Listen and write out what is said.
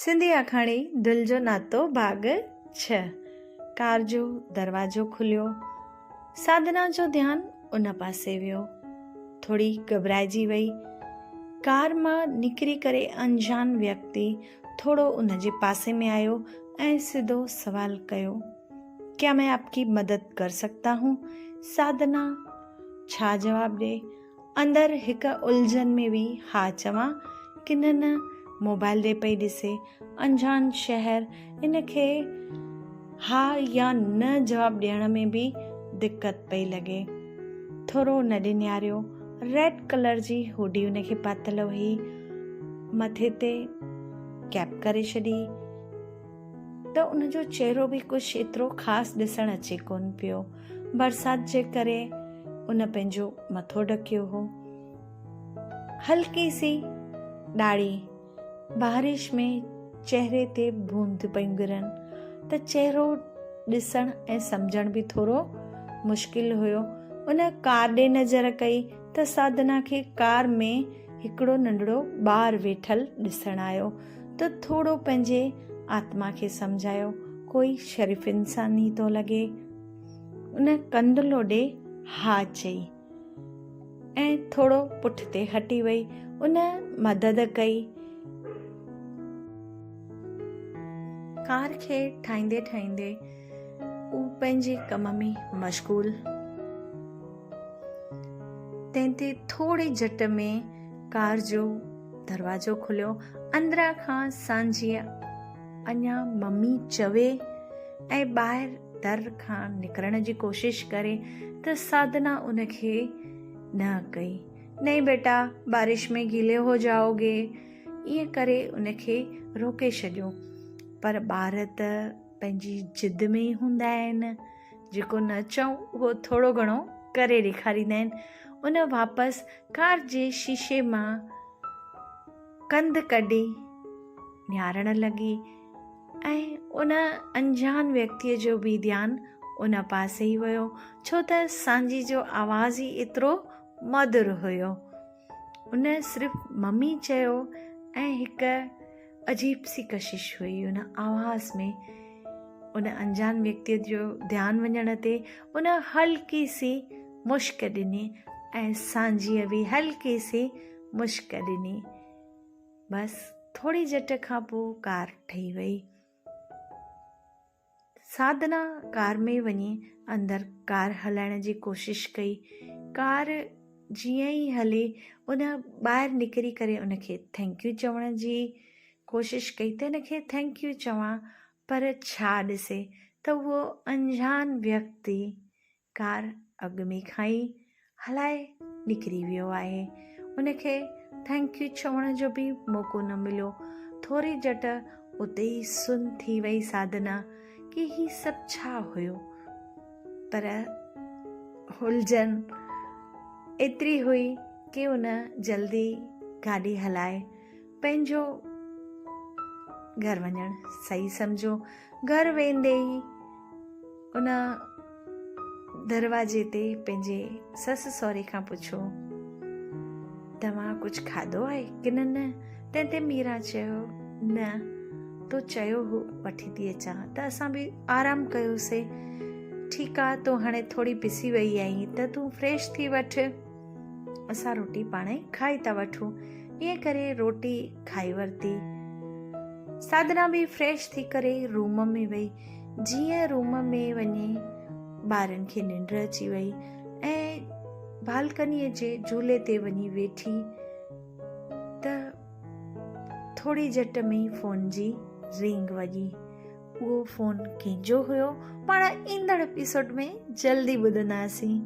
سنڌي آکاڻي دل جو ناتو ڀاڳ ڇهه. ڪار جو دروازو کليو. ساڌنا جو ڌيان ان پاسي ويو. ٿوري گهٻرائجي وئي. ڪار مان نڪري ڪري انجان ويڪتي ٿورو ان جي پاسي ۾ آيو ۽ سڌو سوال ڪيو، ڪيا مين آپ ڪي مدد ڪر سگتا هون؟ ساڌنا ڇا جواب ڏي؟ اندر هڪ الجهن ۾ وي ها چوان ڪي نه نه موبائل ڏي پئي ڏسي. انجان شهر ان کي ها يا نه جواب ڏيڻ ۾ به دقت پئي لڳي. ٿورو ان ڏي نهاريو. ريڊ ڪلر جي هوڊي ان کي پاتل هئي. مٿي تي ڪيپ ڪري ڇڏي ته ان جو چهرو به ڪجهه ايترو خاص ڏسڻ اچي ڪونه پيو. برسات جي ڪري ان پنهنجو مٿو ڍڪيو هو. هلڪي سي ڏاڙهي بارش ۾ چهري تي بوند پيون گرن ته چهرو ڏسڻ ۽ سمجهڻ به ٿورو مشڪل هيو. ان ڪار ڏي نظر ڪئي ته ساڌنا کي ڪار ۾ هڪڙو ننڍڙو ٻار ويٺل ڏسڻ آيو ته ٿورو پنهنجي آتما کي سمجهايو ڪوئي شريف انسان ئي ٿو لڳي. ان ڪنڌ لوڏي ها چئي. ۽ ٿورو پٺتي هٽي وئي. ان مدد ڪئي. ڪار کي ٺاهيندي ٺاهيندي هو پنهنجي ڪم ۾ مشغول. تنهن تي ٿوري جهٽ ۾ ڪار جو دروازو کليو. اندران کان سانجهيء اڃا ممي چوي ۽ ٻاهر در کان نڪرڻ جي ڪوشش ڪري ته ساڌنا ان کي نه ڪئي. نهين بيٽا بارش ۾ گيلي هو جائو گي ائين ڪري ان کي روڪي ڇڏيو. پر ٻار ته پنهنجي ضد ۾ ئي هوندا آهن. جيڪو نه چئون اهو ٿورو گهڻو ڪري ڏيکاريندا آهن. ان واپس ڪار جي شيشي مان ڪنڌ ڪڍي نهارڻ لڳي ۽ ان انجان ويڪتيء جو به ڌيان ان پاسي ئي ويو، ڇو ته سانجي جو آواز ئي ايترو مڌر هيو. ان صرف ممي چيو ۽ هڪ عجيب سي ڪشش هئي ان آواز ۾. ان انجان ويڪتيء جو ڌيان وڃڻ تي ان هلڪي سي مشڪ ڏني ۽ سانجيء به هلڪي سي مشڪ ڏني. بس ٿوري جهٽ کان پوء ڪار ٺهي وئي. ساڌنا ڪار ۾ وڃي اندر ڪار هلائڻ جي ڪوشش ڪئي. ڪار جيئن ئي هلي ان ٻاهر نڪري ڪري ان کي thank you چوڻ جي ڪوشش ڪئي ته ان کي thank you چوان پر ڇا ڏسي ته اهو انجان ويڪتي ڪار اڳ ۾ کان ئي هلائي نڪري ويو آهي. ان کي thank you چوڻ جو به موقعو نه مليو. ٿوري جهٽ اتي ئي سن ٿي وئي ساڌنا ڪي هي سڀ ڇا هيو؟ پر الجهن ايتري هئي ڪي ان جلدي گاڏي هلائي پنهنجو گهر وڃڻ صحيح سمجهيو. گهر ويندي ئي ان دروازي تي پنهنجي سس سهري کان پڇيو، توهان ڪجهه کاڌو آهي ڪي نه نه؟ تنهن تي ميران چيو، نه، تو چيو هو وٺي ٿي اچان ته اسان به آرام ڪيوسي. ٺيڪ آ، تون هاڻي ٿوري پسي وئي آهين ته تون فريش ٿي وٺ. اسان روٽي پاڻ ئي کائي ٿا وٺون. ائين ڪري روٽي کائي ورتي. ساڌنا به فريش ٿي ڪري روم ۾ وئي. جيئن روم ۾ وڃي ٻارن کي ننڊ اچي وئي ۽ بالڪنيء جي جهولي تي وڃي ويٺي ته ٿوري جهٽ ۾ ئي فون جي رنگ وڄي. اهو فون ڪنهن جو هيو پاڻ ايندڙ ايپيسوڊ ۾ جلدي ٻڌنداسين.